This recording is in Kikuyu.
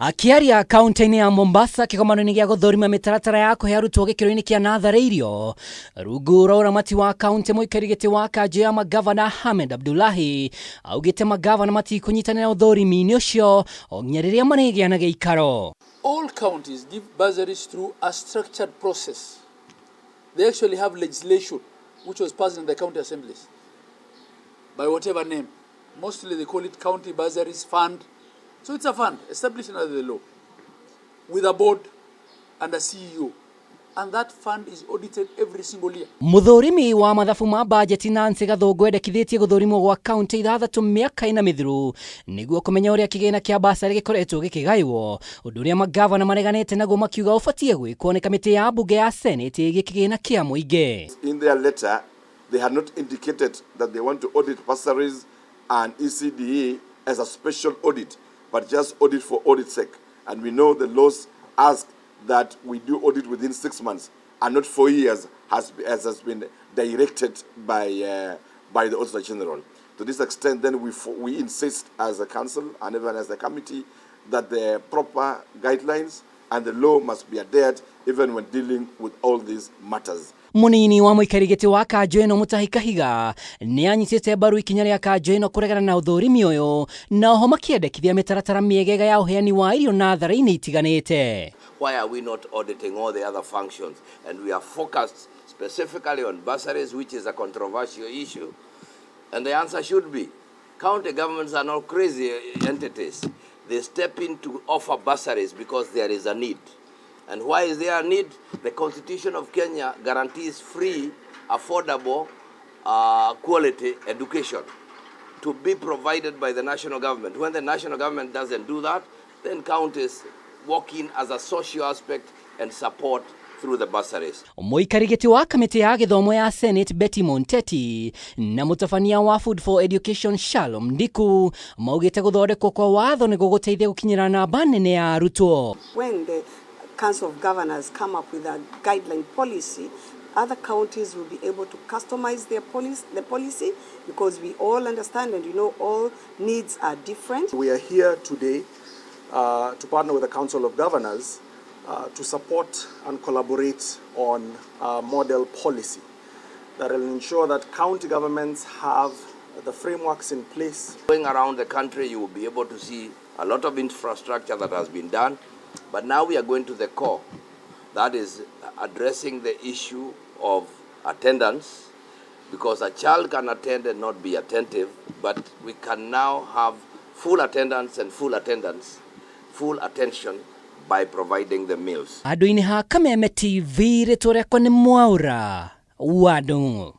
Akĩaria kaunti-inĩ ya Mombasa kĩgomano-inĩ gĩa gũthũrima mĩtaratara ya kũhe arutwo gĩkĩro-inĩ kĩa natharĩ irio rungu rwa ũramati wa kaunti, mũikari gĩtĩ wa kanjũ ya magavana Hamed Abdullahi augĩte magavana matikũnyitanĩra ũthũrimi-inĩ ũcio o nginya rĩrĩa marĩgĩa na gĩikaro. All counties give bursaries through a structured process. They actually have legislation which was passed in the county assemblies by whatever name. Mostly they call it County Bursaries Fund. So it's a fund established under the law with a board and a CEO. And that fund is audited every single year. Mũthũrimi wa mathabu ma bajeti Nancy Gathũngũ endekithĩtie gũthũrimwo gwa kaunti 6 mĩaka 4 mĩthiru nĩguo kũmenya ũrĩa kĩgĩna kĩa basarĩ gĩkoretwo gĩkĩgaywo, ũndũ ũrĩa magavana mareganĩte naguo makiuga ũbatiĩ gwĩkwo nĩ kamĩtĩ ya mbunge ya Senate ĩgiĩ kĩgĩna kĩa mũingĩ. In their letter, they had not indicated that they want to audit bursaries and ECDE as a special audit, but just audit for audit's sake. And we know the laws ask that we do audit within 6 months and not 4 years as has been directed by the Auditor General. To this extent, then we insist as a council and even as a committee that the proper guidelines and the law must be adhered even when dealing with all these matters. Munini wa mũikari gĩtĩ wa kanjũ ĩno Mutahi Kahiga nĩ anyitĩte mbaru ikinya rĩa kanjũ ĩno kũregana na ũthũrimi ũyũ na oho makĩendekithia mĩtaratara mĩegega ya ũheani wa irio natharĩ-inĩ itiganĩte. Why are we not auditing all the other functions? And we are focused specifically on bursaries, which is a controversial issue. And the answer should be county governments are not crazy entities. They step in to offer bursaries because there is a need. And why is there a need? The Constitution of Kenya guarantees free, affordable, quality education to be provided by the national government. When the national government doesn't do that, then counties walk in as a social aspect and support through the bursaries. Mũikari gĩtĩ wa kamĩtĩ ya gĩthomo ya Senate Betty Monteti na mũtabania wa Food for Education Shalom Ndiku maugĩte gũthondekwo kwa watho nĩ gũgũteithia gũkinyĩra namba nene ya arutwo. When the Council of Governors come up with a guideline policy, other counties will be able to customize their policy, the policy, because we all understand and all needs are different. We are here today to partner with the Council of Governors to support and collaborate on a model policy that will ensure that county governments have the frameworks in place. Going around the country, you will be able to see a lot of infrastructure that has been done. But now we are going to the core, that is addressing the issue of attendance, because a child can attend and not be attentive, but we can now have full attendance and full attendance, full attention by providing the meals. Andũ-inĩ ha Kameme TV, rĩtwa rĩakwa nĩ Mwaũra wa Ndung'u.